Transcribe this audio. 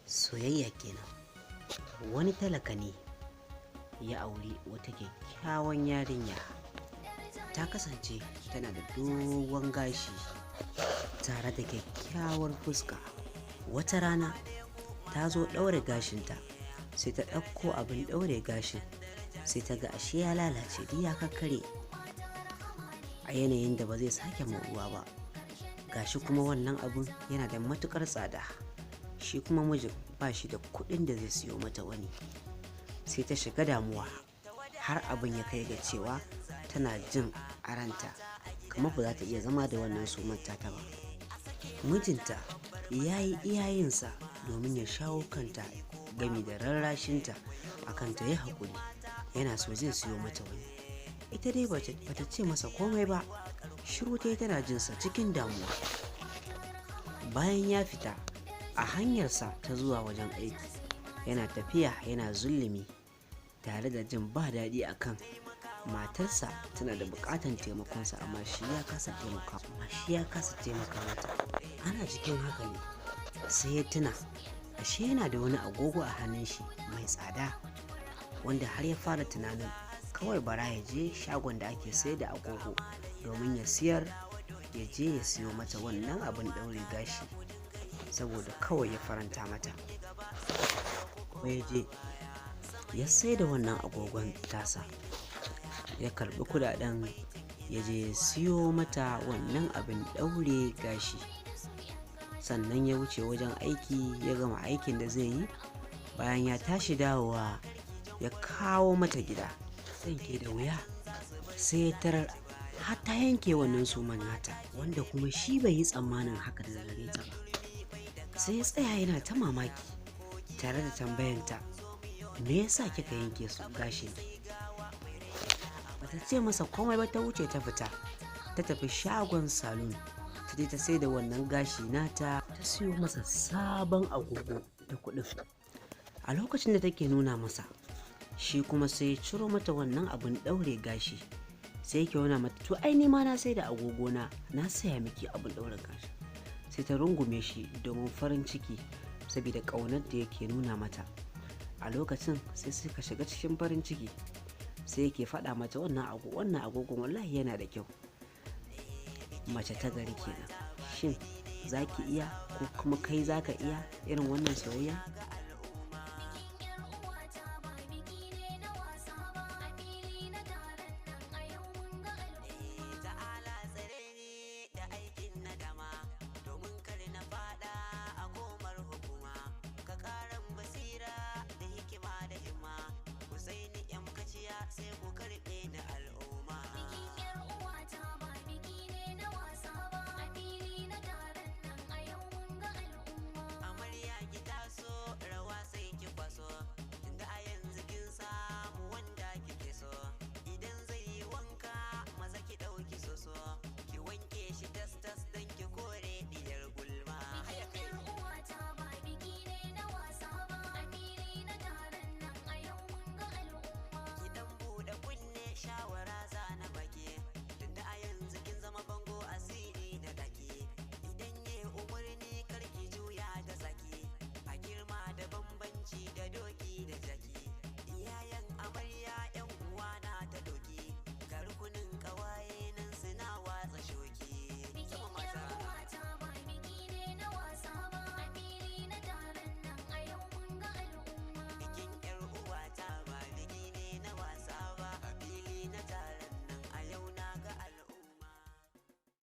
Soyayya kenan. Wani talaka ne ya auri wata kyakkyawan yarinya. Ta kasance tana da dogon gashi tare da kyakkyawar fuska. Wata rana ta zo ɗaure gashinta, sai ta ɗauko abin ɗaure gashin, sai ta ga ashe ya lalace duk ya kakkare a yanayin da ba zai sake moruwa ba. Gashi kuma wannan abun yana da matuƙar tsada. Shi kuma mijin ba shi da kuɗin da zai siyo mata wani. Sai ta shiga damuwa har abin ya kai ga cewa tana jin a ranta kamar ba za ta iya zama da wannan sumar tata ba. Mijinta ya yi iyayensa domin ya shawo kanta gami da rarrashinta akan ta yi haƙuri, yana so zai siyo mata wani. Ita dai bata ce masa komai ba, shiru tai tana jinsa cikin damuwa. Bayan ya fita a hanyarsa ta zuwa wajen aiki, yana tafiya yana zulumi tare da jin ba daɗi akan matarsa tana da buƙatar taimakonsa amma shi ya kasa taimaka, amma shi ya kasa taimaka mata. Ana cikin haka ne sai ya tuna ashe yana da wani agogo a hannun shi mai tsada, wanda har ya fara tunanin kawai bara ya je shagon da ake sayar da agogo domin ya siyar, ya je ya siyo mata wannan abin ɗaure gashi saboda kawai ya faranta mata. Ya je ya sai da wannan agogon tasa, ya karɓi kuɗaɗen, ya je ya siyo mata wannan abin ɗaure gashi. Sannan ya wuce wajen aiki ya gama aikin da zai yi. Bayan ya tashi dawowa ya kawo mata gida. Ke da wuya sai ya tarar har ta yanke wannan suman nata, wanda kuma shi bai yi tsammanin haka daga gare ta ba. Sai ya tsaya yana ta mamaki tare da tambayanta, me yasa kika yanke su gashin? Bata ce masa komai ba, ta wuce ta fita, ta tafi shagon salon, ta je ta sai da wannan gashi nata, ta siyo masa sabon agogo da kuɗin. A lokacin da take nuna masa, shi kuma sai ya ciro mata wannan abin ɗaure gashi, sai yake nuna mata, to ai ni ma na sai da agogona na saya miki abin ɗaure gashi. Sai ta rungume shi domin farin ciki saboda ƙaunar da yake nuna mata. A lokacin sai suka shiga cikin farin ciki, sai yake faɗa mata wannan agogon wallahi yana da kyau. Mace ta gari kenan. Shin za ki iya ko kuma kai za ka iya irin wannan soyayya?